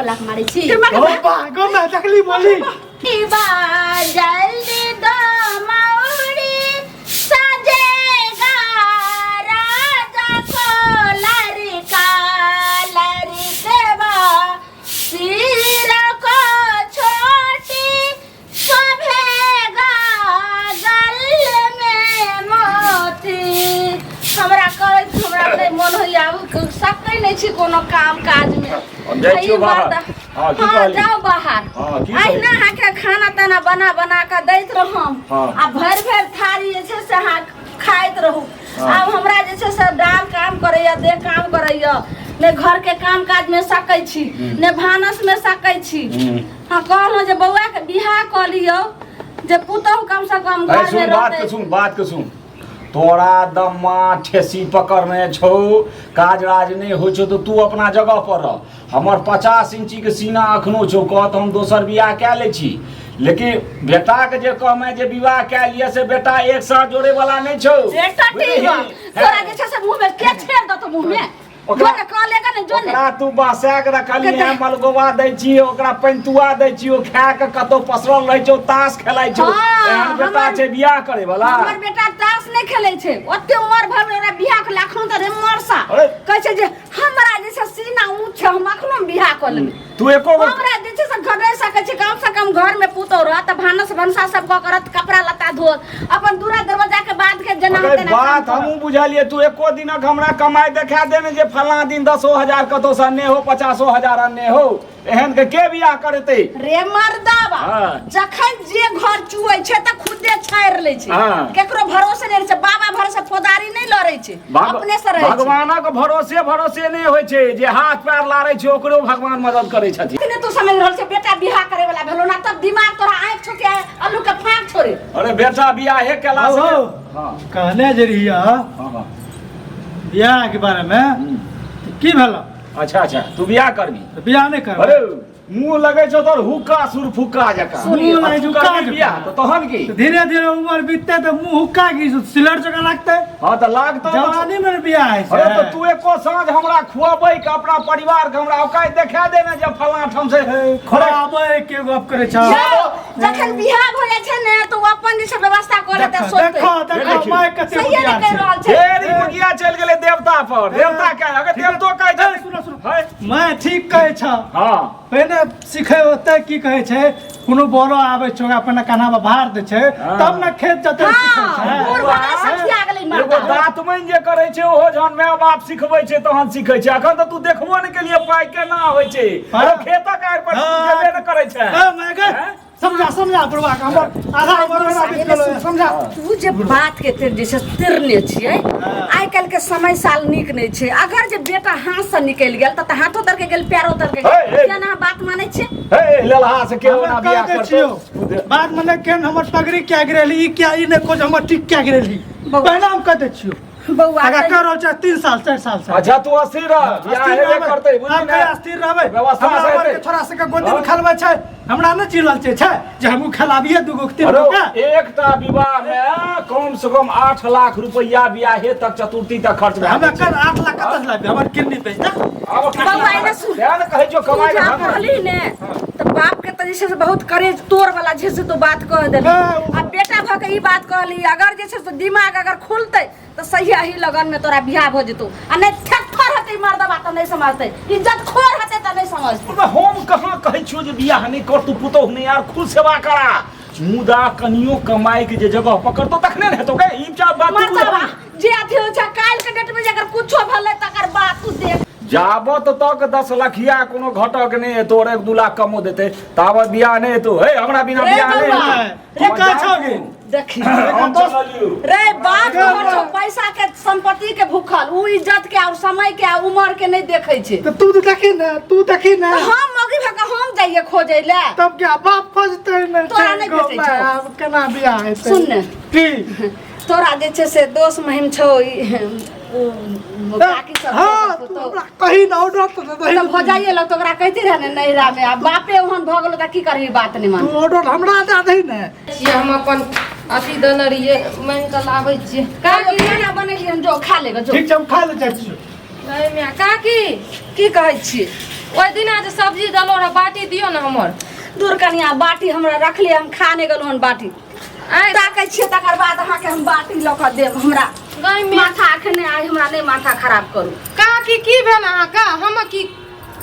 वाला के मारै छी ओ बा गो मैं देखली बोली बा जल्दी दो मौरी सजेगा राजा को लड़का लड़केवा सिर को छोटी शोभेगा गल में मोती। हमरा करैत हमरा नहि मन होइया, आब सकै नहि छी कोनो काम काज मे। हम जाइ छियौ ई बाहर। मर्द- हाँ, की हाँ, कहली? जाउ बाहर। हाँ, की कहली? अहिना अहाँके खाना ताना बना बना कऽ दैत रहम आ भरि भरि थारी जे छै से अहाँ खाइत रहू। आब हमरा जे छै से डाल काम करैया, देह काम करैया, ने घर के काम काज में सकै छी ने भानस में सकै छी। हाँ, कहलहुँ जे बौआ के बियाह कऽ लियौ जे पुतहु कम से कम अरे घर में सुन बात रहतै। के सुन, बात के सुन। तोरा दम्मा ठेसी पकड़ने छौ, काज राज नहि होइ छौ तऽ तू अपना जगह पर रह। हमर 50 इंची के सीना अखनो छौ, कह तऽ हम दोसर बियाह कए लै छी, लेकिन बेटाके जे कहमे जे विवाह कए लिअ से बेटा एक साथ जोड़े वाला नहि छौ। रे टटी बुझलिही? बा, तोरा जे छै से मुँह में के छेड़ देतौ मुँह में? ओकरा- जो ने कह लेगा ने, जो ने। ओकरा तू बसा के रखली है, मलगोबा दै छी, ओकरा पैंतुआ दै छी, ओ खा के कतौ पसरल रहै छौ, ताश खेलाइ छौ। हाँ, एहन बेटा हमर- छै बियाह करे वाला? हमर बेटा ताश नहि खेलै छै, ओते उमर भर ओकरा बियाह के अखनो तऽ रे मरसा अरे। कहै छै जे हमरा जे छै सीना ऊँच छै, हम अखनो बियाह कऽ लेबै। तू एको बेर हमरा जे छै से घर रहि सकै छै, कम से कम घर में पुतोह रहत तऽ भानस भनसा सब कऽ करत, कपड़ा लत्ता धोत, अपन दूरा दरवाजा के बाद के जेना अरे तेना काम बात करत। हमहूँ बुझलियै, तू एको दिनक हमरा कमाइ देखा दे ने जे फलां दिन 10,000 कतौ से अन्ने हो, 50,000 अन्ने हो, एहन के के बियाह करतै? रे मर्दावा, जखन जे घर चुऐ छै तऽ खुदे छाड़ि लै छै, केकरो भरोसे नहि रहै छै, बाबा भरोसे फौदारी नहि लड़ै छै, अपने से रहै छै। भगवानक भरोसे भरोसे नहि होइ छै, जे हाथ पैर लारै छै ओकरो भगवान मदद करै छथिन। अखने तू समझ रहल छै बेटा बियाह करे वाला भेलो ना, तब दिमाग तोरा आँखि छौ कि आलू के फाँक छोड़े। अरे बेटा बियाहे केला से हौ, हाँ। कहने जे रहियै हाँ, हाँ। बियाह के बारे में, तऽ की भेल? अच्छा अच्छा, तू बियाह करबी? तऽ बियाह नहि करबै। अरे मुंह लगै छौ तोर हुक्का सुर फुक्का जकाँ। मुंह लगै छौ तू करबी हुक्का जकाँ। बियाह तऽ तहन की? तऽ धीरे धीरे उमर बीततै तऽ मुंह हुक्का की सिलर जकाँ लागतै। हाँ तऽ लागतौ तऽ- जवानी में ने बियाह होइ छै। अरे तऽ तू एको साँझ हमरा खुआबै के अपना परिवार के हमरा औकात देखा दे ने जे फलां ठाम से खुआबै के गप करै छौ। यौ, जखन बियाह भऽ जाइ छै ने तऽ ओ अपन जे छै व्यवस्था कऽ लेतै, देखो, सोचतै। देखो, देखो, देखियौ। माय कते सहिए नहि बुधियार कहि छै। रहल छै। फेर ई मुखिया चलि गेलै देवता पर, देवता के अगर देवतो कहै छै। ए, सुनो, सुनो। है? मैं ठीक कहै छौ। हाँ। पहिने सिखे ओतै की कहै छै, कोनो बड़ो आबै छै ओकरा अपना कन्हा पर भार दै छै, तब ने खेत जतै सिखै हाँ, छै। बूढ़ भऽ गेलै, सठिया गेलै एगो मर्दा। दाँतमैन जे करै छै ओहो जहन माय बाप सिखबै छै तहन सिखै छै। अखन तऽ तू देखबो नहि केलियै पाइ केना होइ छै। अरे खेतक आड़ि पर तू जेबे नहि करै छै। ए, माय गे, हैं? समझा समझा बुढ़वा के, हमर आधा उमर होना बीत गेलै, समझा। तू जे बात के ते जे छै तिरने छियै, आइ काल्हि के समय साल नीक नहि छै। अगर जे बेटा हाथ से निकलि गेल तऽ हाथो तर के गेल, पैरो तर के गेल। हे, हे। किया अहाँ बात मानै छियै? हे, लेलहा से के ओना हमरा बियाह कह दै करतौ? छियौ, बाद में नहि केहन हमर पगड़ी क्या गिरेली, ई क्या ई नहि खोज हमर टिक क्या गिरेली। बौआ। पहिने हम कह दै छियौ। बौआ, अगर कहि- कर रहल छै 3 साल 4 साल से। अच्छा तू अस्थिर रह, बियाह अस्थिर हेबे रहबै। करतै, बुझली आब ने? कहिया अस्थिर रहबै? व्यवस्था हमरा से उमर के हेतै। छोरा सबके गोदी में खेलबै छै, हमरा नहि चिल्लल छै, छै जे हमहूँ खेलाबियै 2 गो 3 अरे गो के। एकटा विवाह में कम से कम 8 लाख रुपया बियाहे तक चतुर्थी तक खर्च भए हमरा जाइ छै। कर 8 लाख कतऽ से लाबी? हमर किडनी बेच दे। आब की बौआ, एने सुन। तें ने कहै छियौ तू कमाइ के जा ढंग। कहली ने तऽ बाप के तऽ जे छै से बहुत करेज तोड़ वाला जे छै से तू बात कह देली। हाँ। आ बेटा भऽ के ई बात कहली, अगर जे छै से दिमाग अगर खुलतै तऽ सही अही लगन में तोरा बियाह भऽ जेतौ, आ नहि थेथर हेतै मर्दबा तऽ नहि समझतै, इज्जत खोर हेतै तऽ नहि समझतै। ओहिमे हम कहाँ कहै छियौ जे बियाह नहि कर तू, पुतोहु नहि आर खूब सेवा करा, मुदा कनियो कमाइ के जे जगह पकड़तौ तखने ने हेतौ गे। ई चा बात तू मर्दबा बुझबही। जे अथी होइ छै काल्हि के डेट में जे अगर कुछो भेलै तकर बाद तू देख। जाबत तक 10 लखिया कोनो घटक नहि हेतौ और 1-2 लाख कमो देतै ताबत बियाह नहि हेतौ। हे हमरा बिना रे बियाह नहि बौआ, हेतौ। की कहै छौ गे? देखी। हम चललियौ। रे बाप तोहर छौ पैसा के संपत्ति के भूखल, उ इज्जत के और समय के और उम्र के नहीं देखै छै। तऽ तू तऽ देखी ने, तू देखी ने। तऽ हम मौगी भऽ कऽ हम जाइए खोजै ले? तब क्या बाप खोजतै ने? तोरा नहि भेटै छौ। आब केना बियाह हेतै? सुन ने। की? तोरा जे छै से दोस्त महिम छौ ई, उ काकी सब हाँ, के तू पुतोहु। हमरा कही ना ऑर्डर तऽ दे दही। तऽ भौजाइए लग तऽ ओकरा कहिते रहे ने नैहरा में, आ बापे ओहन भऽ गेलो तऽ की करही, बात नहि मान। तू ऑर्डर हमरा दे दही ने। छियै हम अपन अथी देने रहियै, मांगि कऽ लाबै छियै। काकी खाना बनेलियै हन, जो खा लेगा जो। ठीक छै, हम खा ले जाइ छियौ। नहीं माय, काकी की कहै छी? ओहि दिना जे सब्जी देलहुँ रह बाटी दियौ ने हमर। दूर कनिया, बाटी हमरा रखले, हम खा नहि गेलहुँ हन बाटी। आँय ताकै छियै तकर बाद अहाँके हम बाटी लऽ कऽ देब। हमरा गाय में माथा एखने आइ हमरा नहि माथा खराब करू। काकी की भेल अहाँके? हम की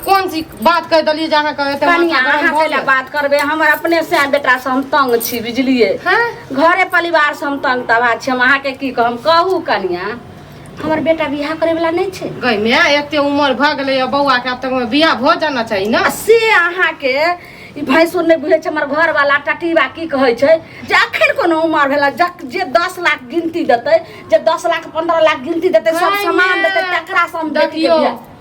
कोन सी बात कहि देलियै जे अहाँके एते माथा कनिया गरम अहाँ भऽ कैला गेल? बात करबै? हमर अपने से बेटा से हम तंग छी, बुझलियै? हँ घरे परिवार से हम तंग तबाह छी। हम अहाँके की कहम? कहू कनिया, हमर बेटा बियाह करे वाला नहि छै। गई माय, एते उमर भऽ गेलै बौआ के, आब तक में बियाह भऽ जाना चाही ने। आ से अहाँके ई भैंसुर नहि बुझै छै। हमर घरवाला टटीबा की कहै छै जे अखन कोनो उमर भेलै जक जे 10 लाख गिनती देतै, जे 10 लाख 15 लाख गिनती देतै, सब गई सामान माय, देतै, तकरा से हम बेटीके देखियौ बियाह।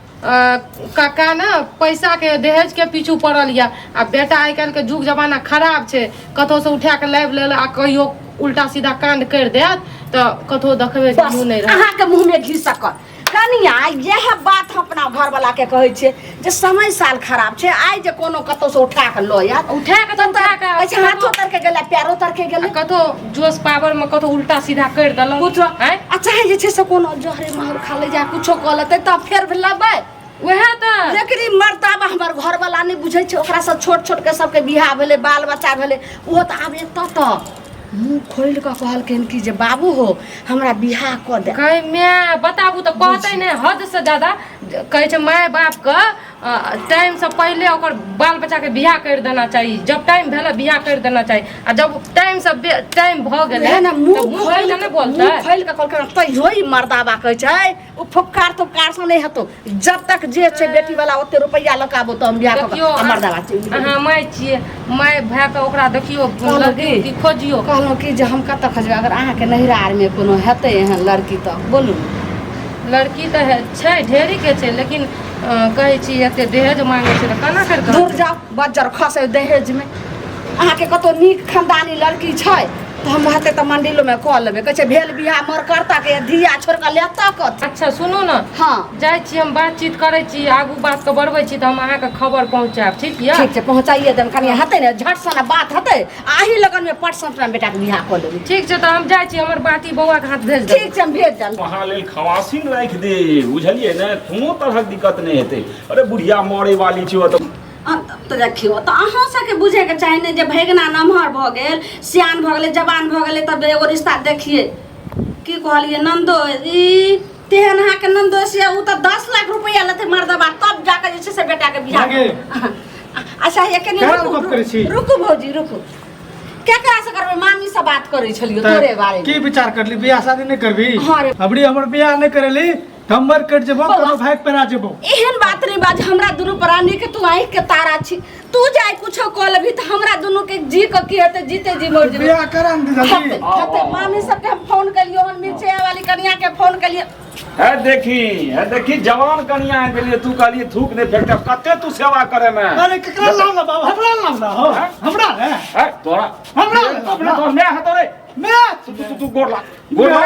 काका ने पैसा के दहेज के पीछू पड़ल यऽ आ बेटा आइ काल्हि के जुग जमाना खराब छै, कतौ से उठा के लाबि लेल आ कहियो उल्टा सीधा कांड करि देत तऽ कतौ देखबै के बस मुँह नहि रहत। अहाँके मुँहमे घी सकल कनिया। इएह बात हम अपना घरवाला के कहै छियै जे समय साल खराब छै, आइ जे कोनो कतौ से उठा के लऽ आयत उठा के तऽ उठा के कहै छै हाथो तर के गेलै, पैरो तर के गेलै, कतौ जोश पावर में कतौ उल्टा सीधा करि देलक कुछो आँय? आ चाहे जे छै से कोनो जहरे माहौर खा ले जा, कुछो कऽ लेतै तब फेर लेबै। वएह तऽ। लेकिन ई मर्दाबा हमर घरवाला नहि बुझै छै। ओकरासँ छोट छोटके सबके बियाह भेलै, बाल बच्चा भेलै। ओहो तऽ आब एतऽ तऽ मुँह खोलि कऽ कहलखिन कि जे बाबू हो, हमरा बियाह कऽ दे। गै माय, बताबू तऽ कहतै नहि? हद से ज्यादा कहै छै माय बापके टाइम से पहिले ओकर बाल बच्चाके बियाह करि देना चाही। जब टाइम भेलै बियाह करि देना चाही आ जब टाइम से टाइम भऽ गेलै वएह ने तऽ मुँह मुँह खोलि खोलि कऽ नहि मुँह बोलतै? खोलि कऽ कहलकै। तैयो ई मर्दाबा कहै छै ओ फुपकार तुपकार से नहि हेतौ, जब तक जे छै बेटी वाला ओते रुपैआ लऽ कऽ आबो तऽ हम बियाह कऽ देखियौ कऽ मर्दाबा अहाँ माय छियै, माय भए कऽ ओकरा देखियौ कहलहुँ लड़की की? उड़की खोजियौ। कहलहुँ कि जे हम कतऽ खोजबै? अगर अहाँके नैहरा आरमे कोनो हेतै एहन लड़की तऽ बोलू। लड़की तऽ छै, ढेरीके छै, लेकिन कहै छी एते दहेज मांगै छै तऽ केना करि कऽ दूर जाउ, बज्जर खसै दहेजमे। अहाँके कतौ नीक खानदानी लड़की छै तऽ हम हेतै तऽ मंडिलोमे कऽ लेबै। कहै छै भेल बियाह मर करता के धिया छोड़ि कऽ लेतऽ कथी? अच्छा सुनू ने। हँ। जाइ छी हम, बातचीत करै छी, आगू बातके बढ़बै छी तऽ हम अहाँके खबर पहुँचायब, ठीक यऽ? ठीक छै, पहुँचाइए देब कनि। हेतै ने झट सन बात हेतै, आही लगनमे पट सन अपना बेटाके बियाह कऽ लेबै। ठीक छै, तऽ हम जाइ छी, हमर बाटी बौआके हाथ भेज देब। ठीक छै, हम भेज देब। अहाँ लेल खवासिन राखि दे, बुझलियै ने? कोनो तरहक दिक्कत नहि हेतै। अरे बुढ़िया मरे वाली छै ओतऽ। तऽ देखियौ तऽ अहाँ सबके बुझैके चाही ने जे भैगना नमहर भऽ गेल, सियान भऽ गेलै, जवान भऽ गेलै, तब एगो रिश्ता देखियै। की कहलियै नन्दो, ई तेहन अहाँके नन्दोस यऽ, ओ तऽ 10 लाख रुपैआ लेतै मर्दबा तब जाकऽ जे छै से बेटाके बियाह। लागे। अच्छा हे कनि केना रुकू, गप करै छी? रुकू भौजी, रुकू। केकरा से करबै? मामी से बात करै छलियै तोरे बारे की विचार करली? बियाह शादी नहि करबी? हँ रे। अबरी हमर बियाह नहि करेली तऽ हम मर कटि जेबो, बौआ। कोनो भागि पेरा जेबो। एहन बात नहीं बाज। हमरा दुनू प्राणी के तू आँखि के तारा छी। तू जाय कुछो कऽ लेबही तऽ हमरा दुनू के जी के की हेतै? जीते जी मर जेबै। बियाह करा ने जल्दी। हेतै हेतै। मामी सबके हम फोन केलियो हन, मिर्चैया वाली कनिया के फोन केलियै। है देखी, है देखी, जवान कनिया आनि देलियै, तू कहलियै थूक नहि फेकते, कते तू सेवा करे में। अरे केकरा लाव ना बाबा? हमरा लाव ना हो, हमरा ने है तोरा हमरा ले, हमरा। तोर मैं हतो रे। मैं तू तू तू गोड़ लाग, गोड़ लाग।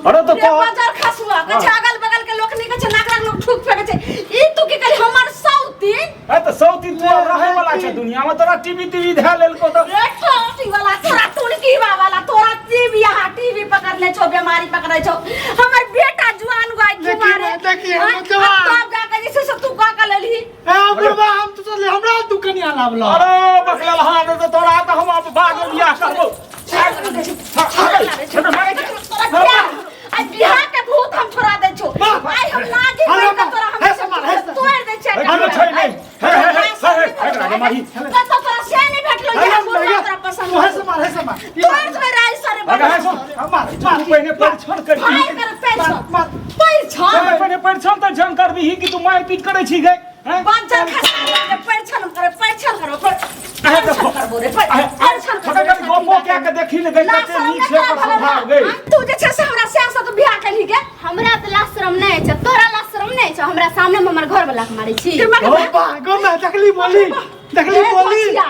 अरे तो रे कह बाजार खसुआ कहै छै अगल बगल के लोक नहि कहै छै, नाक नाक लोक ठूक फेकै छै। ई तू की कहली हमर सौतीन? है तऽ सौतीन तू आब रहै वाला छै दुनिया में? तोरा टीवी टीवी धए लेलको तऽ रे टोटी वाला, तोरा टुनकी वाला, तोरा टीवी यहाँ टीवी पकड़ने छौ, बीमारी पकड़े छौ। हमर बेटा जुआन गाय देखी, कुमारे देखी, हम आँय, जवान। आ तब जाके जे छै से तू कऽ के लेलही। बुढ़बा, हम तो सोचली हमरा तू कनिया लावलो। अरे बकला हाथ तऽ तोरा तऽ हम आब बाद में बियाह करबो। तोरा बियाह, आइ बियाह के भूत हम छोड़ा दै छौ। आइ हम नागिन अरे बनि कऽ तोरा हम हे समार, हे समार। तोड़ि दै छियै। अरे छै नहि। हे, हे, हे, हे, हे, एकरा के मारी। कतौ तोरा से नहि भेटलो जे बुढ़बा तोरा पसंद हे समार, हे समार। तोड़ तोड़ राइ सरे अरे हे सुन, मार तू पहिने परिछन कर। भाई कर पैर छौ, मार। पैर छौ। पहिने परिछन तऽ झन करबिही कि तू मारि पीट करै छी गै? हैं? बज्जर खसा के परिछन करे, परिछन करबो, परिछन करबो रे, परिछन थोड़ा करबो। कनि गपो कए के देखी ने गै, लाज कते शरम नीक नहि छै तोरा ओकर भरल स्वभाव बा? गै। तू जे छै से हमरा से से तू बियाह केलही गे? हमरा तऽ लाज शरम नहि छै, तोरा लाज शरम नहि छै? हमरा सामने में हमर घर वाला के मारै छी? ओ बा गो मैं देखली बोली, देखली ए बोली। बचिया,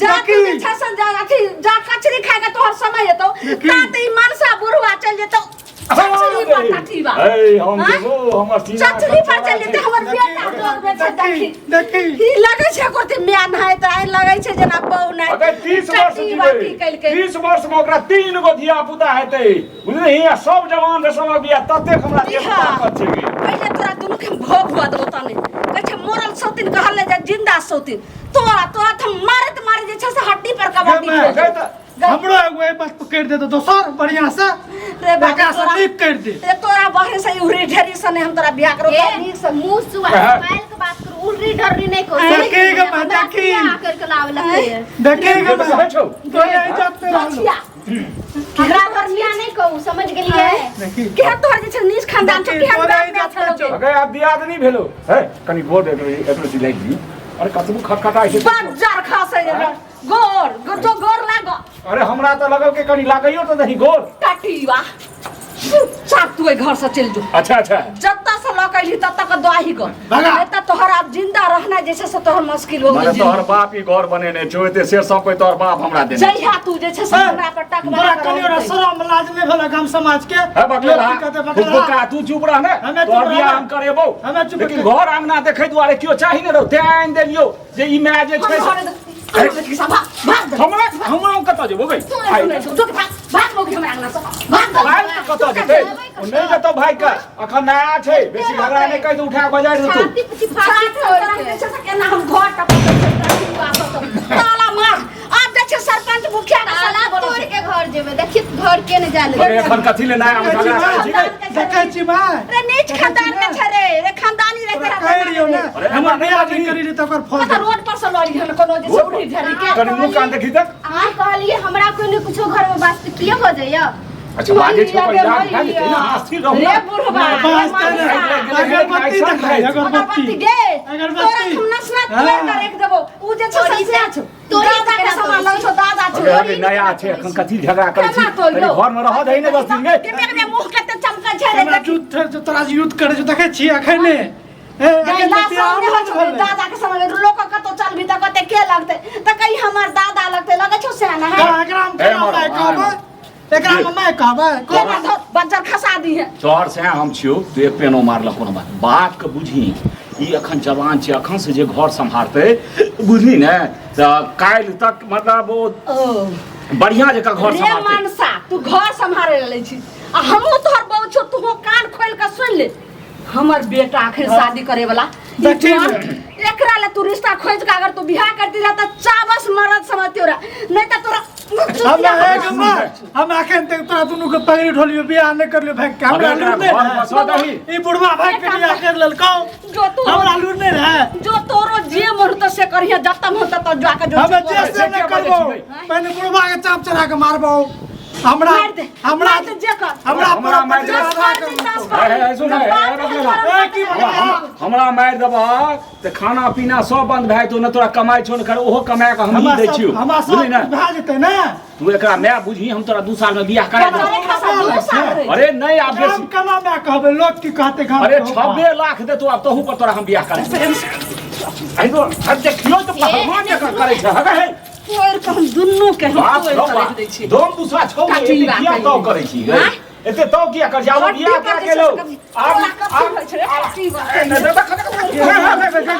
जा तू देखी। जे छै से जा अथी जा, कचरी खाय के तोहर समय हेतौ देखी। ता तऽ ई मनसा बुढ़वा चलि जेतौ चचरी पर टटीबा। ए हम आँय? जेबो, हमर सीना चचरी पर चलि जेतै हमर बेटा। तोर बेटा देखी, देखी। ई लगै छै कोती म्या नहाय तऽ आइ लगै छै जेना बहू नहाय। अगर 30 वर्ष टटीबा की जीबै, केलकै? 30 वर्ष में ओकरा 3 गो धिया पुता हेतै, बुझलिही? आ सब जवान रे सबक बियाह, ततेक हमरा देह इहा। ताकत छै गै। पहिले तोरा दुनू के हम भोग हुआ देबो। तने कहै छै मरल सौतीन कहल नहि जाय, जिंदा सौतीन। तोरा तोरा तऽ हम मारैत मारैत जे छै से हड्डी पर कबड्डी गे माय, खेल गए तऽ हमरो एगो एहि बात पर करि दे तऽ दोसर बढ़िया से रे बाबू, एकरा से तोरा- नीक करि दे। रे तोरा बहरे से उहरी ढेरी से नहीं हम तोरा बियाह करो, तोरा नीक से मुंह सुआ हाँ। मोबाइल के बात करू, उर्री ढर्री नहीं करू। देखी गे माय, देखी। करके लावे लगे। देखी गे कहै माय, छौ तोरे इज्जत पे रहलो। बचिया हमरा घर मियां नहीं कहू, समझ गेलिए? देखी केहन तोहर जे छै नीच खानदान छौ, देखी, केहन तोरे बाप माय इज्जत छौ पे छौ। लोके। अगे आब दियाद नहीं भेलो है, कनी बोर्ड एकरो सी लाइट दी। अरे कतबो खटखटाइ छै। बज्जर खसै रे गोर गोर तो गोर लाग। अरे हमरा तऽ लगल के कनी लागैयो तऽ दही गोर। टटीवा चुपचाप तू एहि घर से चलि जो। अच्छा अच्छा। जत्ता से लऽ के अयली तत्ता के दही कर, भगा। नहीं तऽ तोहर आब जिंदा रहना जे छै से तोहर मुश्किल हो माने गेल। तोहर बाप ई घर बनेने छौ, एते शेर सब कोई तोहर बाप हमरा देने। जहिया तू जे छै से हमरा पर टक तोरा कनि ओरा शरम लाज नहि भेल गाम समाज के? है बकले लोक की कहतै बकलेला? फुफुका तू चुप रह ने, हमे चुप तोहर बियाह रहबै। हम करेबौ, हमे चुप लेकिन रहबै। घर अंगना देखै दुआरे केओ चाही ने रहो, तें आनि देलियौ जे ई माय जे छै से- हमरा हमरा हम कतऽ जेबो गई? भाई के कतऽ जेतै? ओ नहि जेतौ भाई के, अखन नया छै, बेसी झगड़ा नहि कहि, उठा के बजारि देतौ। छाती पची फाटी छोड़ के ताला मार, आब जे छै सरपंच मुखिया के ताला साला तोड़ के घर जेबै, देखी घर के ने जाय अरे लगे। एखन कथी ले नया देखै छी झगड़ा करै छी माय, गई? देखै छी माय, रे नीच खानदान के छै रे, रे खानदानी रे तोरा कहि रहियौ ने, अरे हमर हमरा नहि बियाह बाजही। नहि करी रही तऽ ओकर फल कतऽ रोड पर से लड़ी हन कोनो जे छै उड़ी ढेरी के। कनी मुँह कान देखी तक। अहाँ कहलिए हमरा कोई ने कुछो घर में वास्ते किए बजैया? अच्छा बाजे छौ पर जान खा जेतै ना, स्थिर रहू रे ना। बुढ़बा, बाजते रे ने। मनीषा। अगरबत्ती देखाइ, अगरबत्ती अगरबत्ती गे, अगरबत्ती। तोरा हम नसना तोड़ हाँ। के राखि देबो। उ जे छै से से छौ, तोरी दादा के केना समान तोड़ी लगै छौ, दादा छौ। अरे अरे नया छै, एखन कथी झगड़ा करै छी? केना तोड़ियौ? कनी घर में रहऽ दही ने 10 दिन गे। के मेरे मुँह कते चमकै छै रे, हमरा देखी। युद्ध छै, तोरा से युद्ध करै छौ, देखै छी अखने। ए, अखन गैला तऽ बियाह सामने नहि होइ छौ, भेलै। दादा के सामने लोक कतौ चलबी तऽ कहतै के लगतै, तऽ कही हमर दादा लगतै, लगै छौ सएह ने? का एकरा हम ए, केना मरो, माय कहबै? एकरा हम माय कहबै? केना धो बज्जर खसा दी है। तोहर से हम छियौ, तू एक पेनो मारलक कोनो बात बात के बुझही, ई अखन जवान छै, अखन से जे घर सम्हारतै बुझली ने तऽ काल्हि तक मतलब ओ ओ बढ़िया जकाँ घर रे सम्हारतै। मनसा, तू घर सम्हारे लै छी आ हमहूँ तोहर बहू छौ, तूहो कान खोलि कऽ सुनि ले। हमर बेटा अखन शादी करे वाला देखी एकरा ले तू रिश्ता खोज के अगर तू बियाह करती रह तऽ चाबस मरद समझती रह, नहीं तऽ तोरा हम एक मार, हम अखन तक तोरा दुनू के पगड़ी ढोलियो बियाह नहि करलियो भाग के, हमरा अरे लूर एकरा नहि घर रहै। बसऽ दही। ई बुढ़वा भाग के बियाह कर लेलकौ, जो तू हमरा लूर नहि रहै। जो तोरो जे मन होतौ से करिहे, जतऽ मन होतौ ततऽ जाके जो हमे जे से से नहि के बजै करबौ, छी पहिने बुढ़वा के चाप चढ़ा के मारबौ। हमरा मारि दे, हमरा मारि दे, जे कर। हमरा हमरा पूरा मारि दे। परिवार आधा करबौ। हे, हे, सुन, हे, हे, बकलेला। ए, की बकलेला? हमरा मारि देबह तऽ खाना पीना सब बंद भए जेतौ, ने तोरा कमाइ छौ ने कर, ओहो कमा कऽ हमही हमरा दै सब छियौ, हमरा सब बुझली ने? भए जेतै ने। तू एकरा माय बुझही, हम तोरा 2 साल में बियाह करा देबौ। अरे खसा, 2 साल रे। अरे नहीं आब गाम बेसी। केना माय कहबै, लोक की कहतै गाम अरे के? 26 लाख देतौ आब तोहू पर तोरा हम बियाह करा देबौ। अरे तो हट, देखियौ तऽ पहलवान जकाँ करै छै। हगे हे। तोड़ि कऽ हम दुनू के हम बाप तोड़ि रौ कऽ बाप, राखि दै छी। दम दूसरा छौ ने, काटी एते बात किया है। ताव करै छी गै? आँय? एते ताव किया कर जाओ हड्डी बियाह पर कए जे के छै लो। से कभी- आब तोरा कथी होइ छै रे? काटी बात है। ए, नहि, देख, देख, देख, देख, देख, देख,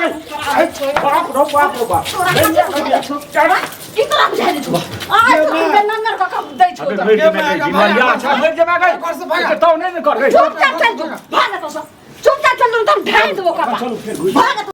देख, बाप रौ बाप रौ बाप। तोरा नहीं, कथी बियाह, बुझाइ बियाह। छौ? चल। की तोरा बुझाइ छौ? आइ ये तो माय। हम नन्नर कऽ कऽ दै छौ अबे तऽ। मरि जेबै गै, बीमारिया अच्छा मरि जेबै गै। घर से भागा। एते ताव नहि ने कर गै। चुपचाप चल जो, भाग एतऽ सँ। चुपचाप चल जो, तऽ हम ढाहि देबो कपार। चलू, फेर घुरि। भाग एतऽ।